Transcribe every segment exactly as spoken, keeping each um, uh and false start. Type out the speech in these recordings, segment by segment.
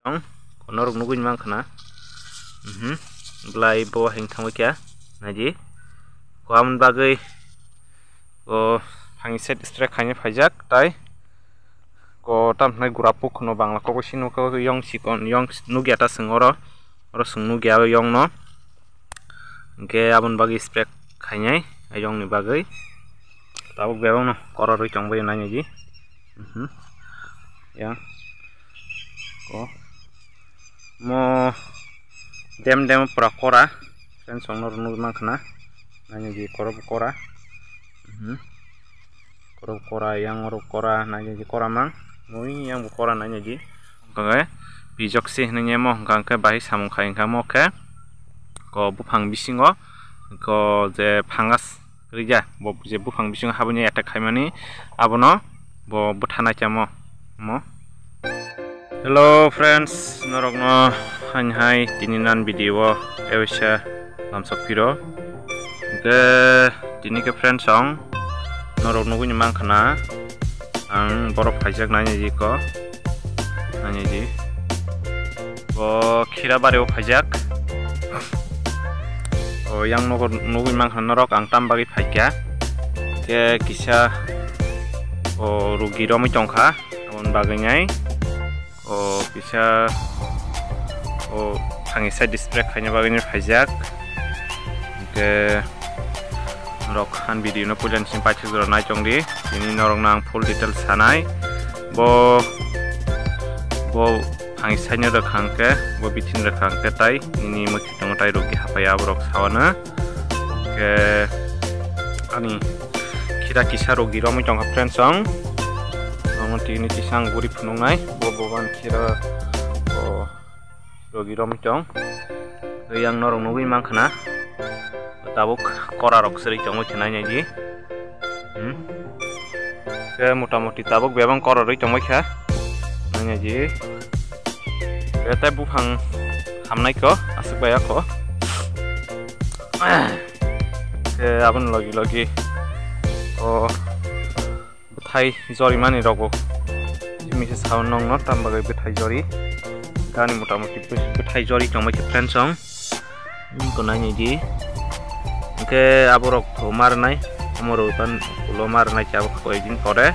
Ang kono rok nugwi mankha na. Mhm. Belai bo hing thangwi kya. Naidi. Ko amon bagwi o phangni side spray khaina phaijak tai. Ko tam hwnai gura puk no bangla kok si nukha yong sikon yong nugya ta sing oro. Oro sing nugya yong no. Hingke aboni bagwi spray khainai ayongni bagwi. Tabuk bebakno kororwi tongbaio nainai di. Mhm. Yang. Ko. Mo dem dem pura kora. Friends, chwng norok nugwi mankha na. Nainai di korok kora. Mhm. Korok kora, yang oro kora, nainai di kora mang. Mui yang bo kora nainai di. Hwnkhe pijok se hinwi nemo hwnkha hwnkhe bahai samung khai hwnkha mo khe ko buphang bisingo ko je fungus rija bo je buphang bisingo habwini attack khaimani abono bo bwtha nai chamo mo. Hello friends, norokno haini hai tini nan video o eisa lamsok phiro. Hwnkhe tini khe friends ang norok nugwi ni mankha na ang borok phaijak nainai di ko. Nainai di. Bo khira bari o phaijak. O yang nogo nugwi mankha norok ang tam bagwi phaikha. Khe kisa o rugi romwi tongkha. Aboni bagwi nai o kisa o thangwi side spray khaina bagwi nai phaijak. Hwnkhe norok han video no puila ni simi paithak jora nai tongdi. Tini norokno ang full details sanai. Bo, bo phangni side no rwkha hwnkhe, bo bithi ni rwkha hwnkhe tai nini mwkhitwng tai rwgwi hapaiya borok sawana. Hwnkhe ani khira kisa rwgwi romwi tongkha friends ang. Omo tini kisa ang guri phunuknai. Bo boban khira o rwgwi romwi tong. Tei ang norok nugwi mankha na tabuk kora rok srwi tongwi khe nainai di. Hmm. Khe mota moti tabuk bebang kora rwi tongwi kha nainai di. Khe tei buphang hamnai kho aswk bai kho. Khe aboni logi logi o bwthai jori mani rokbo. Misa sao nongno tam bagwi bwthai jori. Gani mota moti bwthai jori tongbai khe friends ang. Ko nainai di. Hwnkhe aborok to marnai. Amoro tan ulo marnai khe abo koi din pore.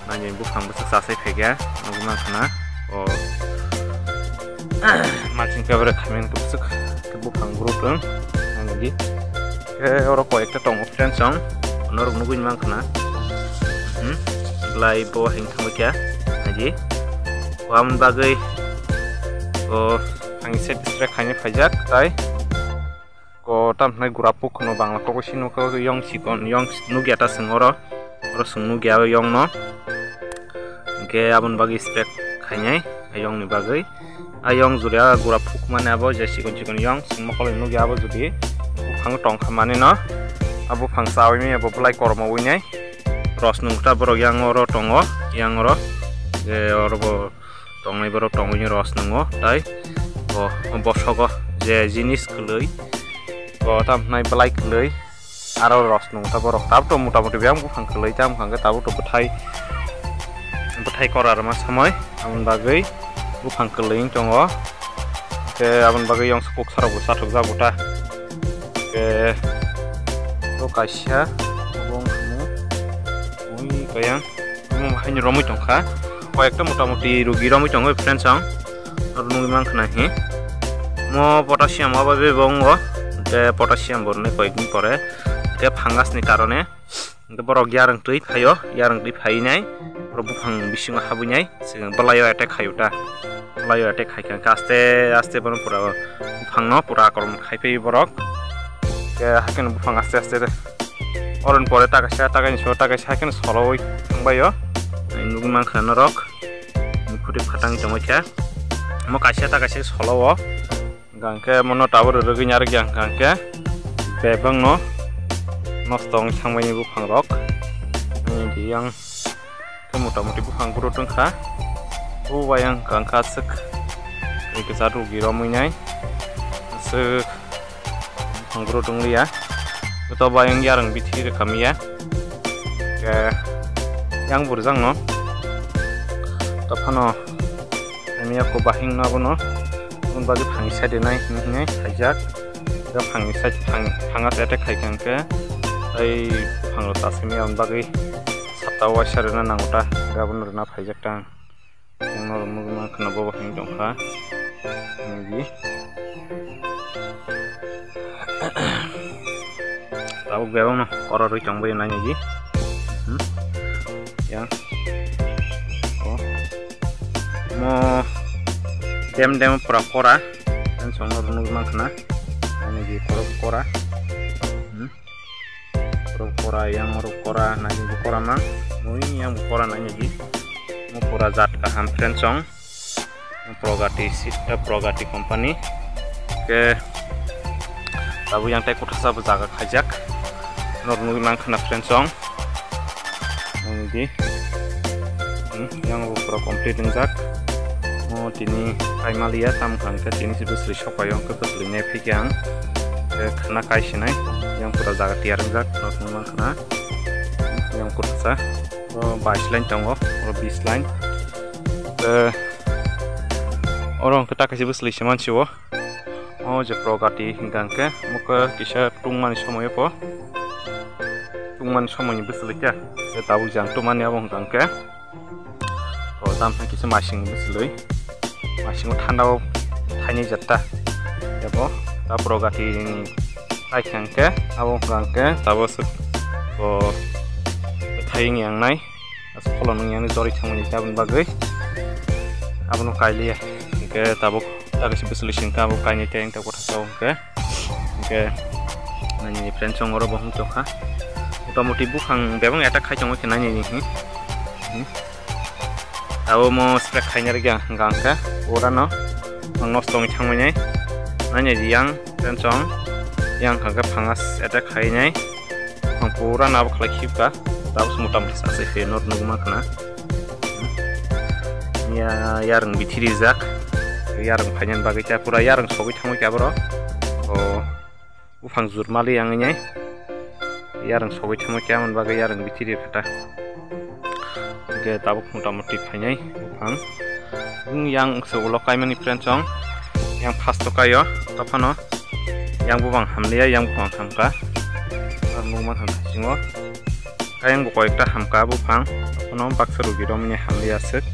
Nainai buphang bwswk chasai phaikha. Nugwi mankha na. O. Matching favorite khaimani bwswk khe buphang group ang. Nainai di. Khe oro koi ekta tongo friends ang. Norok nugwi mankha na. Hmm. Belai bo hing thangwi kha. Naidi. Ko amoni bagwi o ang set spray khaina phaijak tai. Ko tam hwnai gura puk no bangla kok si nukha yong sikon yong nugya ta sing oro. Oro sing nugya yong no. Hwnkhe aboni bagwi spray khainai ayong ni bagwi. Ayong juri a gura phukmani abo je sikon sikon yong sing mokol nugya abo juri buphang tongkha mani no. Abo buphang chawi mi abo belai kormo winai. Ros nungkha borok yang oro tongo, yang oro. Je oro bo tongnai borok tongwi ros nungo tai. Bo bosogo je jinis kwlwi. Bo tam hwnai belai kwlwi. Aro ros nung ta borok tabuk to mota moti biyang buphang kwlwi tam hwnkha khe tabuk to bwthai bwthai kora rwma samoi aboni bagwi buphang kwlwi wng tongo. Khe aboni bagwi yong kuk sarok bo chathok jak buta. Khe to kaisa obo wng khamu mui kaya. Omo haino romwi tongkha. Koyekta mota moti rugi romwi tongo friends ang. Oro nugwi mankha na hi. Mo potassium obo bebo wngo. Hwnkhe potassium bo rwnai koyekni pore. Hwnkhe fungus ni karone. Hwnkhe borok yarwng twi phaio. Yarwng twi phainai. Borok buphang bisingo habwinai. Belai o attack khaio ta. Belai o attack khaikha. Hwnkhe aste aste bono pura buphangno pura akromon khaipai borok. Hwnkhe haikhe buphang aste aste Oroni pore ta kaisa, ta kaisa, ta kaisa haikhe solo oi thangbai o. Nugwi mankha norok. Phuti phatang tongwi kha. Mo kaisa ta kaisa solo o. Hwnkhe mono tabuk rwgwi narwk ya hwnkhe. Bebak no nosto wngwi thangbai ni buphang rok. Yang khe mota moti buphang guro tongkha. O bai ang hwnkha aswk. Kwchar rugi romwi nai. Aswk. Hangro tongliya. Joto bayang yarang bithi rwkha miya. Ke yang burjang no. To phano. Yako bahing no abono, aboni bagwi phangni side nai hinwi hinwi khaijak. Phangni side phang, phanga attack khai kha hwnkhe, tei phang rok tasimi aboni bagwi sapta waisa rwna nango ta, hwnkhe abono rwna phaijak ta ang. Norok nugwi mankha na bobo hinwi tongkha. Nugwi. Tabuk bebak no kora rwi tongbaio nainai di. Hmm? Yang. Oh. Mo dem dem pura kora. Yang song norok nugwi mankha na. Nainai di kora kora. Hmm? Rok kora, yang rok kora, nai bo kora mang, mui yang bo kora nai di. Mo pura jat kaham friend song. Progati si, eh, Progati company. Ke tabu yang tei kothasa bo jaga khaijak. Nor nugwi mang khna friend song. Nai di. Hmm, yang bo pura complete wngjak. Mo tini kaimaliya, tamo kha hwnkhe tini se bwswlwi sokphaio, hwnkhe bwswlwi nai phikhe ang. Khe khwna kai sinai, yang pura jaga tiyar wngjak, norok nukmankha na. Yang pura sa, o bais line tongo, o bis line. Khe oro hwnkhe ta kaisa bwswlwi se mansio. O je Progati hwnkha hwnkhe, mokhe kisa tungmani somoio po. Tungmani somoini bwswlwi khe, khe tabuk jang tungmani abo hwnkha hwnkhe. O, tamo khe kisa masing bwswlwi. Masingo thanda o thainai jatta. Ebo, ta Progati ni tai khe hwnkhe, abo hwnkha hwnkhe, tabuk swk, o, thai wng yang nai. Aswk pholo nung yang jorwi thangmani aboni bagwi. Abono kailiya. Hwnkhe tabuk ta kaisa bwswlwi se hwnkhe abo kainai tei wngkha kothasa o hwnkhe. Hwnkhe nainai friend song oro bo hung tongkha. Motamoti buphang bebak attack khai tongo khe nainai ni hi. Hmm. Abo mo spray khaina rwgya hwnkha hwnkhe pura no ang nosto wngwi thangmani. Nainai di yang friend song yang hwnkha khe phangas attack khainai. Ang pura nabo khlai khibka, tabuk se motamoti sa se khe nor nugma khna. Ya, yarwng bithi rijak, yarwng phainani bagwi khe pura yarwng sogwi thangwi khe aboro. O, buphang jur mali yang nai. Yarwng sogwi thangwi khe aboni bagwi yarwng bithi ri pheta. Hwnkhe tabuk motamoti phainai buphang. Yang se ulo kaimani friend song. Yang first o kaio, tophano. Yang buphang hamliya, yang buphang hamka. Ang nukman ham thasingo. Kayang bo koyekta hamka buphang. Tophano baksa rugi romani hamliya aswk.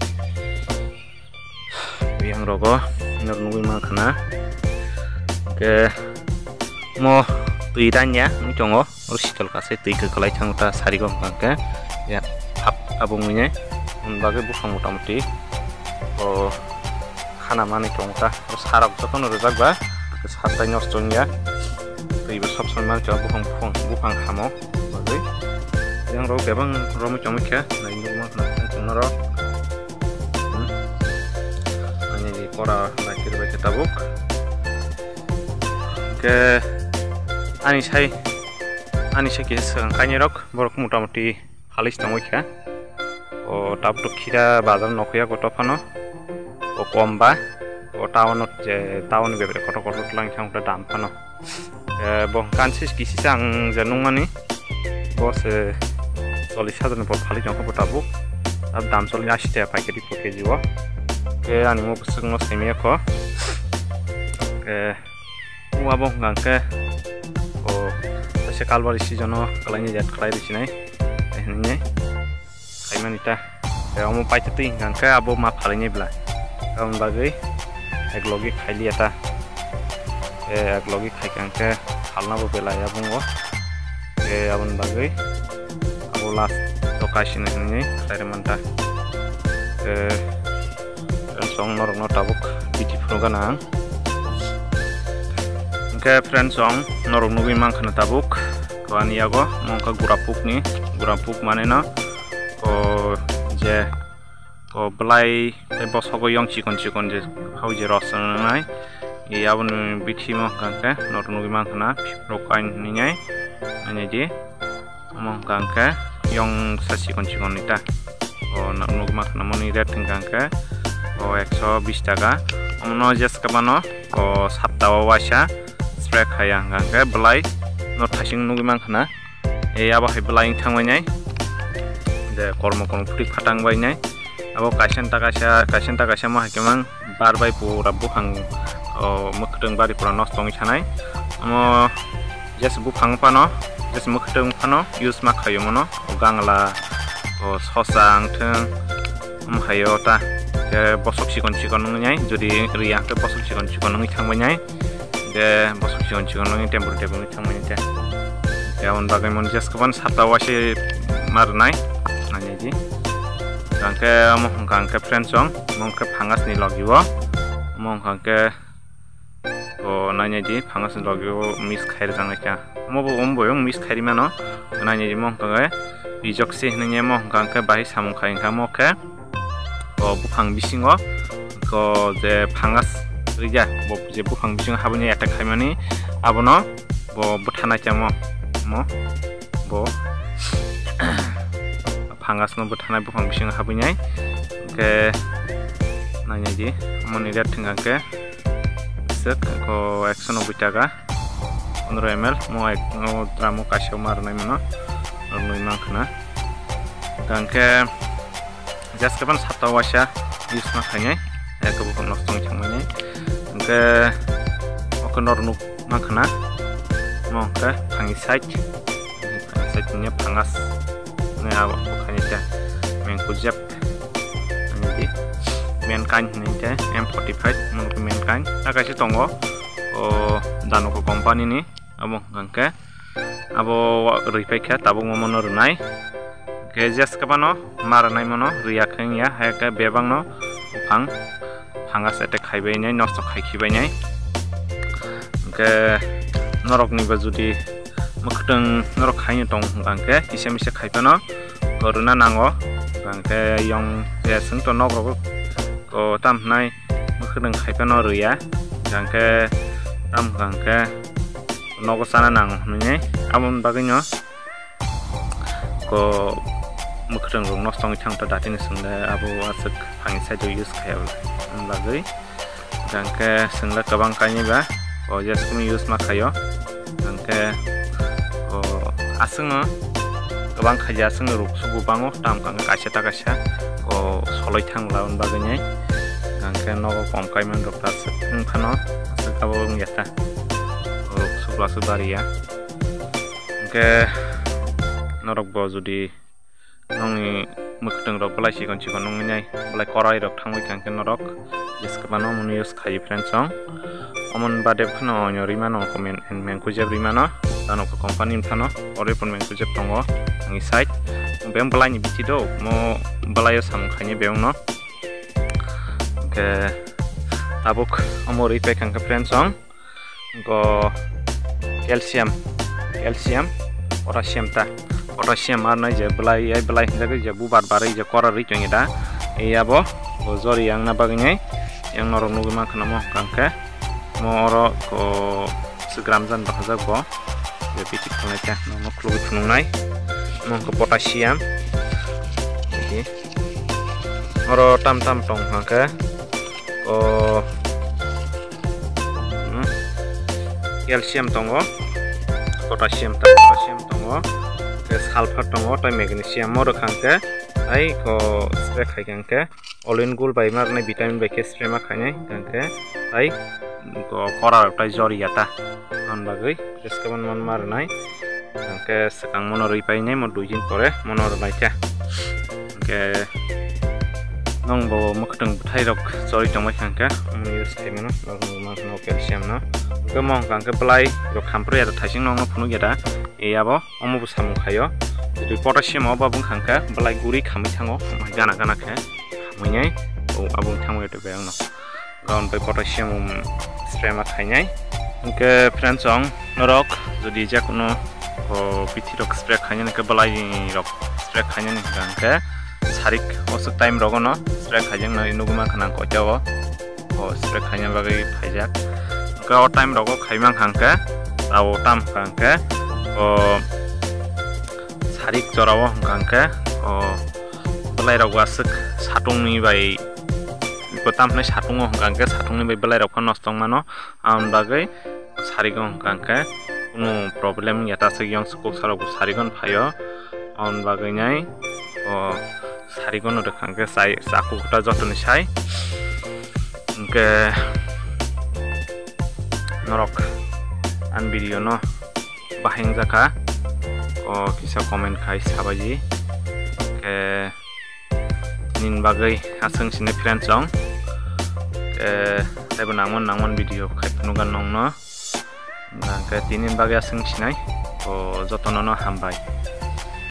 Yang rogo, nor nugwi mankha na. Hwnkhe mo twi ranya wng tongo. Oro sikal kase twi kwklai thang ta sarigo hwnkha hwnkhe ya hap abo wngwi nai. Hwn bagwi buphang motamoti o khana manwi tongo ta. O sarok jotono rwjak ba satai nosto wngya. Twi bo sob somoi manwi tongo buphang, buphang, buphang hamo bagwi. Yang rok bebak romwi tongwi khe nai nukma khna tongno rok. Hmm. Ani kora bai khe bai khe tabuk. Hwnkhe ani sai, ani sai kisa swkang kainwi rok, borok motamoti halai se tongwi kha. O tabuk to khira bazar nokhuya koto phano. O kom ba, o town o je, town ni bebere kotor kotor twlang thang dam phano. Eh, bo kansi kisi sa ang je nungmani. Bo se chollish hajar ni por phali tongkha bo tabuk. Tab dam chollish ashi taka paikari po K G o. Ke ani mo bwswk no saimaya kho. Ke o abo hwnkha khe o kaisa kalbari season o kwlaini jet khlai rwsinai. Hinwi. Khaimani ta. Tei omo paitha twi hwnkha khe abo ma phalainai bwla. Aboni bagwi ek logi khailiya ta. Tei ek logi khaikha hwnkhe phalna bo belai abungo. Tei aboni bagwi abo last o kaisini hinwi khlai rwmani ta. Tei friends, ang norokno tabuk bithi phunukgana ang. Hwnkhe friends, ang norok nugwi mankha na tabuk. To ani yago mongkha gurapukni, gurapuk maneno. O je, o bwlai tei bosongo yong chikon chikon je hao je ros wngnai. I aboni bithi mo hwnkha khe norok nugwi mankha na, phipro kain hinwi nai. Ani di, omo hwnkha khe yong sa chikon chikon ni ta. O norok nugwi mankha na moni rate hwnkha khe o ekso bish taka. Omono jeska mano o sapta o waisa spray khaya hwnkha khe bwlai no thaising nugwi mankha na. E abo hai bwlai wng thangbai nai. Je kormo kormo phuri phatang bai nai. Abo kaisa ta kaisa, kaisa ta kaisa ma hai khe mang Ar bai pura buphang, o, mwkhwtwng bari pura nosto wngwi thanai. Omo jesa buphang phano, jesa mwkhwtwng phano use ma khaio mono. O gangla, o, sosa wngthwng, omo haio ta. Khe bosok chikon chikon wngnai, jodi riya khe bosok chikon chikon wngwi thangbai nai. Khe bosok chikon chikon wngwi tebur tebur wngwi thangbai nai khe. Khe aboni bagwi mon jesa khe ban sapta waise ma rwnai, nainai di. Hwnkhe omo hwnkha hwnkhe friends chong, omo hwnkhe phangasni logi o, omo hwnkha hwnkhe, o nainai di phangasni logi o mix khai rwjaknai kha. Omo bo, omo bo mix khai rwmano, nainai di omo hwnkha hwnkhe pijok se hinwi omo hwnkha hwnkhe bahai samung khai hwnkha omo khe, o buphang bisingo, o je phangas rwya, bo je buphang bisingo habwini attack khaimani, abono bo bwthanai kha omo, omo bo. Phangasno bwthanai buphang bisingo habwinai. Hwnkhe nainai di, omoni rate thwngkha hwnkhe swk, hwnkhe ekso noboi taka, pondro M L, mo ek, mo dramo kaisa ma rwnai mano, norok nui mankha na. Hwnkhe jesa khe ban sapta waisa use ma khainai, eko buphang nosto wngwi thangmani. Hwnkhe oko norok nuk mankha na, mo hwnkhe phangni side, phangni side ni phangas, ne abo khainai khe, mengkujep, ani di, mankind hinwi khe, M forty five, mo khe mankind, ta kaisa tongo, o, Danoko company ni, abo hwnkha khe, abo rwi paikha, tabuk mo mono rwnai. Hwnkhe jesa khe bano ma rwnai mono rwya khe wngya, hai khe bebakno buphang phangas attack khaibainai, nosto khai khibainai. Hwnkhe noroknibo jodi mwkhwtwng norok khaino tong hwnkha hwnkhe kisa misa khai phano rwna nango. Hwnkhe yong je chwng to nok rogo, o, tam hwnai mwkhwtwng khai phano rwya, hwnkhe tam hwnkha hwnkhe nogo chana nango hwnwi, aboni bagwino ko mwkhwtwng rok nosto wngwi thangkha datini chwngde abo aswk phangni side o use khaiya bwle. Aboni bagwi hwnkhe chwngde kwbang kainwi ba o jesukni use ma khaio. Hwnkhe o aswkno kwbang khaija, aswkno ruk sugu bango, tam hwnkhe kaisa ta kaisa o soloi thangla aboni bagwini. Hwnkhe nogo kom kaiman rok ta aswk wng phano aswk abo wngya ta. Ruk sugu aswk bariya. Hwnkhe norok bo jodi nongni mwkhwtwng rok belai chikon chikon nungwi nai, belai korai rok thangwi kha hwnkhe norok jesa khe bano omono use khai friends chong. Omoni bade phano onyo rwi mano, comment and mengkujep rwi mano, Danoko company ni phano ori phano mengkujep tongo ani side. Beng belai ni bithi do, mo belai o samung khaini beng no. Hwnkhe tabuk omo rwi paikha hwnkhe friends chong. Go calcium, calcium, potassium ta. Potassium ar nai je belai, ai belai hinjagwi je bubar barwi je kora rwi tongya da. Ei abo, bo jori yang na bagwi nai, yang norok nugwi mankha na mo hwnkha hwnkhe. Mo oro ko se gram jan bahajak bo. Je bithi khlai kha, no khulugwi phunuknai. Mo hwnkha potassium. Oro tam tam tong hwnkha khe, o, hmm, calcium tongo, potassium ta-, potassium tongo, tei sulfur tongo, tei magnesium. Mo rwkha hwnkhe, tei ko spray khai kha hwnkhe, all in gul bai ma rwnai vitamin bai khe spray ma khainai, hwnkhe, tei ko kora rok tai jori ya ta, aboni bagwi. Jesa khe man man ma rwnai. Hwnkhe swkang mono rwi painai mo dui din pore mono rwnai khe. Hwnkhe nwng bo mwkhwtwng bwthai rok chori tongbai kha hwnkhe omo use khai mano, norok nugwi mankha no calcium no. Hwnkhe mo hwnkha hwnkhe belai rok khamprwi ya da, thaising nokno phunuk ya da. Ei abo omo bo samung khaio. Twi potassium o ba wngkha hwnkhe belai guri khamwi thango, gana gana khe khamwi nai. O abo wng thangwi tongbai ang no. Ground bai potassium spray ma khainai. Hwnkhe friends chong norok jodi je kono, o, bithi rok spray khainani hwnkhe, belai rok spray khainani hwnkhe, hwnkhe sarik oswk time rogo no spray khaijak nai nugwi mankha nang koita o, o spray khaina bagwi phaijak. Hwnkhe o time rogo khai mankha hwnkhe, o tam hwnkha hwnkhe, o sarik jora o hwnkha hwnkhe, o belai rok aswk satungni bai Bo tamhinai satungo hwnkha hwnkhe satungni bai belai rok phano nosto wng mano, aboni bagwi sarigo hwnkha hwnkhe kunu problem wngya ta, aswk yong sukuk sarok bo sarigo phaio, aboni bagwi nai o sarigo no rwkha hwnkhe chai chaku kwtal jotoni sai. Ke norok an video no bahai wngjakha, o kisa comment khai sabaidi. Ke nini bagwi aswng sinai friends rok. Ke taibo nangmani nangmani video khai phunukha nongno. Hwnkhe tini bagwi aswng sinai, o jotono no hambai.